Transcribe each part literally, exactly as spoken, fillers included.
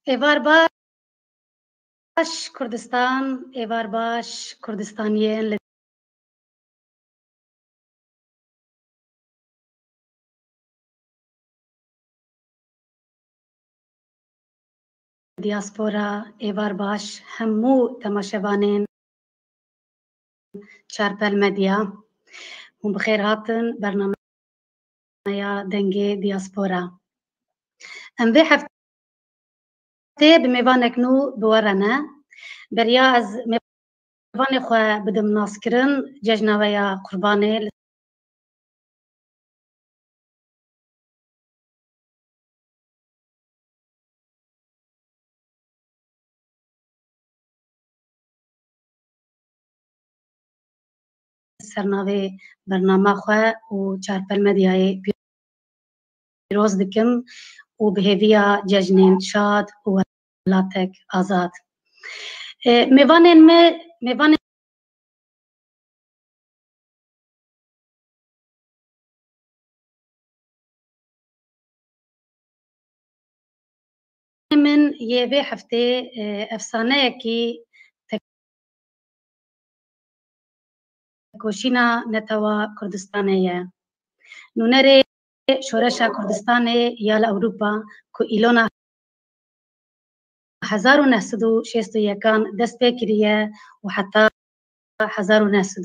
Êvar baş Kurdistan, êvar baş Kurdistaniyên li diaspora, êvar baş hemû temaşevanên Çarpel Medya. Hûn bi xêr hatin bernameya Dengê Diaspora. Em vê heftê bi mêvanek nû bi we re ne. Beriya ez mêvanê xwe bidim naskirin, cejna we ya Qurbanê li ser navê bernama xwe û Çarpel Medyayê pîroz dikim û bi hêviya cejnên şad û welatek azad. E, mêvanên me, mêvanên min yê vê heftê, e, efsaneyekî tekoşîna netewa Kurdistanê ye. Nûnerê Şoreşa Kurdistanê ya li Ewropa ku îlona hezar û neh sed û şêst û yekan dest pê kiriye û heta hezar û neh sed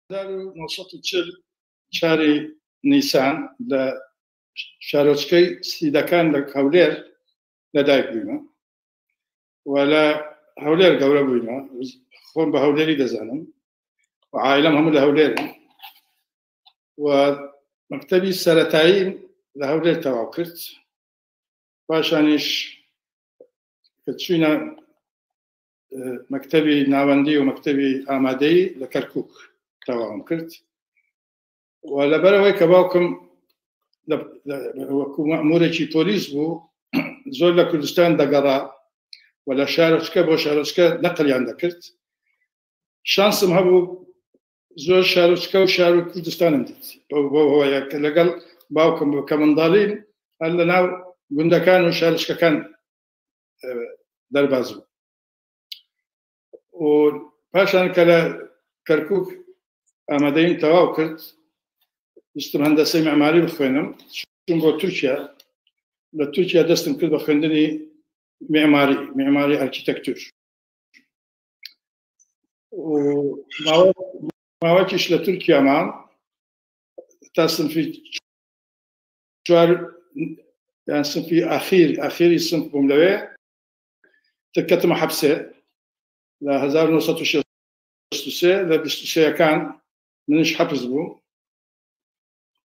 Hezar û neh sed û çil çarê Nîsan li şarۆçkey Sîdekan li Hewlêr li dayik bûme. We li Hewlêr gewre bûme. Xwe bi Hewlêrî dizanim. Û aîlem hemû li Hewlêr in. We mektebî seretayî li Hewlêr tewaw kir. Paşanîş çûne, e, mektebî navendî û mektebî amadeyî li Kerkûk tewam kir. Û li ber wê ke bakum li, li, wekû memûrekî polîs bû, zor li Kurdistan degera û li şaroçke bo şaroçke neqiliyan dekir. Şansim hebû zor şaroçke û şar û Kurdistanim dît. Bo, bo, bo, ya ke legel bakum ke mindalîn, her li nav gundekan û şaroçkekan, e, derbaz bû. Û paşan ke li Kerkûk amadeyîm tewaw kir, bîstim hendeseyê mimarî bixwînim. Çûm bo Tirkiye. Li Tirkiye destim kir bi xwendinî mimarî, mimarî arkitektur. Û mawe Mawekî ji li Tirkiye man, ta sinfî çar, yani sinfî axîr, axîrî sinf bûm lewê, te ketime hepsê. Li hezar û neh sed û şêst û sê, li bîst û sê yekan min ji heps bû.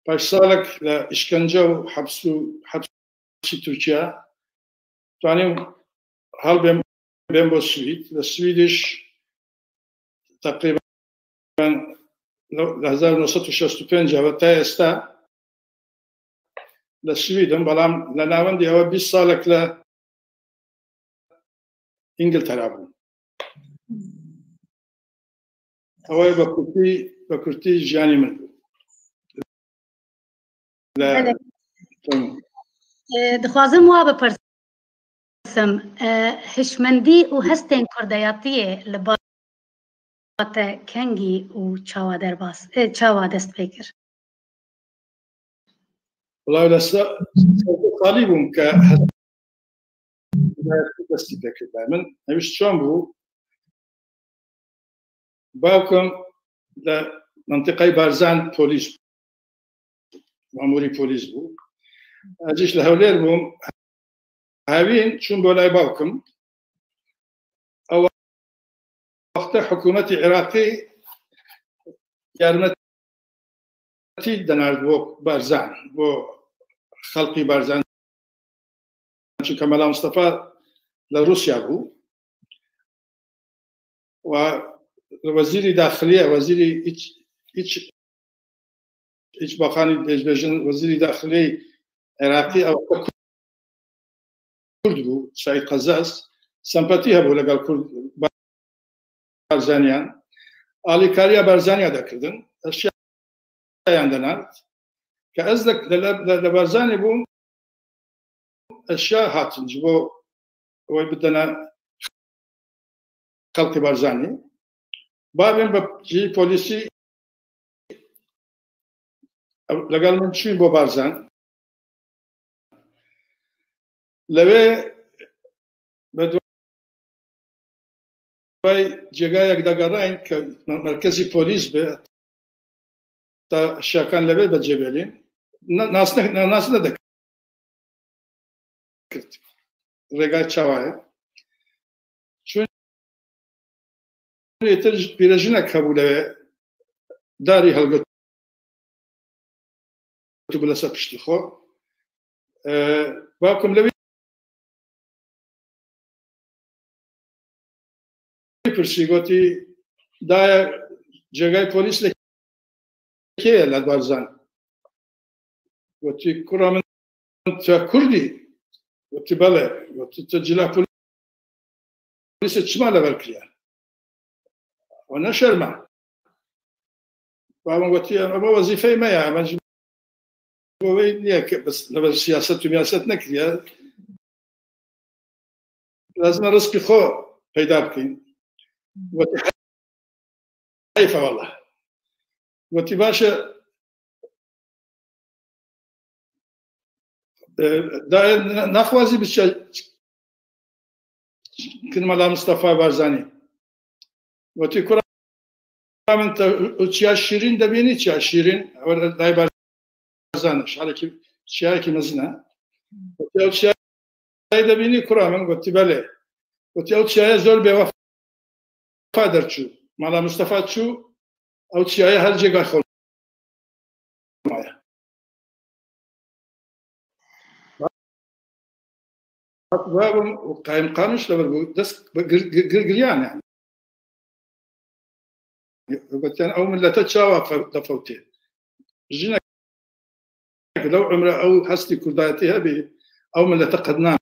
Paş salek li îşkence û heps û hepsî Tirkiye, tuanim hal bêm, bêm bo Swîd. Li Swîdiş teqrîben li, li hezar û neh sed û şêst û pênc ve ta êsta li Swîd im, belam li navendî ew bîst salek li Îngiltere bûm. Ew ê bi kurtî, bi kurtî jiyanî min bû. Li Belê. Tamam. E, dixwazim wa bipirsim. E, hişmendî û hestên kurdeyatiyê li ba te kengî û çawa derbas, e, çawa dest pê kir? Wala li se-, serdê salî bûm ke hestê destî pê kir. Min ew çi çon bû? Bakum li mentiqayê Barzan polîs bû. Memûrî polîs bû. Ez jî li Hewlêr bûm. Hevîn çûm bo lay bakum. Ew wexte hikûmetî Iraqî yarmetî denard bo Barzan, bo xelqî Barzan. Çunke Mela Mustafa li Rûsya bû. Wa wezîrî daxiliye, wezîrî iç, iç, iç bakanî dêjbêjin, wezîrî daxilî Iraqî ew kurd bû, Seîd Qezaz. Sempatî hebû legel kurd Barzaniyan. Alîkariya Barzaniya dekirdin. Eşya yan denard. Ke ez de, de, de, de Barzanî bûm, eşya hatin ji bo wê bidene xelkê Barzanî. Bavên bi jî polîsî legel min çûn bo Barzan. Lewê bi duay cêgayek de gerayîn ke merkezî polîs be, ta şakan lewê be cêbelîn. Na-, nasne, na-, nasne de kirt. Rêgay çawa ye? Çûn êtir pîrejinek hebû lewê, darî helgotî bû li ser piştî xwe. E, bakum lewî pirsî, gotî, daye cêgay polîs li kê ye li Barzan? Gotî, kura min, tu Kurd î? Gotî, belê. Gotî, tu cila polîsê çima lever kiriye? O ne şerm e. Ba min gotî, ema wezîfeyê me ye, ema ji bo wê niye ke bes lever siyaset û miyaset nekiriye. Lazim e rizqî xwe peyda bikîn. Gotî, heyf e wela. Gotî, baş e, e, dayê ne-, naxwazî biçe kin Mela Mustafa Barzanî. Gotî, kura min, te û çiya şîrîn debînî, çiya şîrîn, ew dayê Barzan e, şarekî, çiyayekî mezin e. Gotî, ew çiyayê debînî, kura min? Gotî, belê. Gotî, ew çiyayê zor bêwefa derçû. Mela Mustafa çû, ew çiyayê her cêga xwe maye. Hat babim û qayimqamîş li vir bû, dest bi gir-, gir-, gir-, giriyan yani. Gotiyan, ew millete çawa fe-, defewtê? Jinek lew umre ew hestî kurdayetî hebî, ew millete qednan.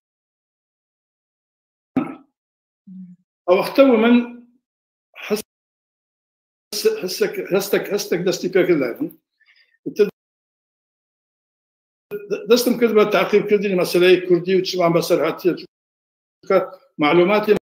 Ew wexte û min hes-, hesek, hestek, hestek destî pê kir levin. Îtir destim kir be teqîb kirdinî meseleyê kurdî û çiman beser hatiye. Çunke malûmatê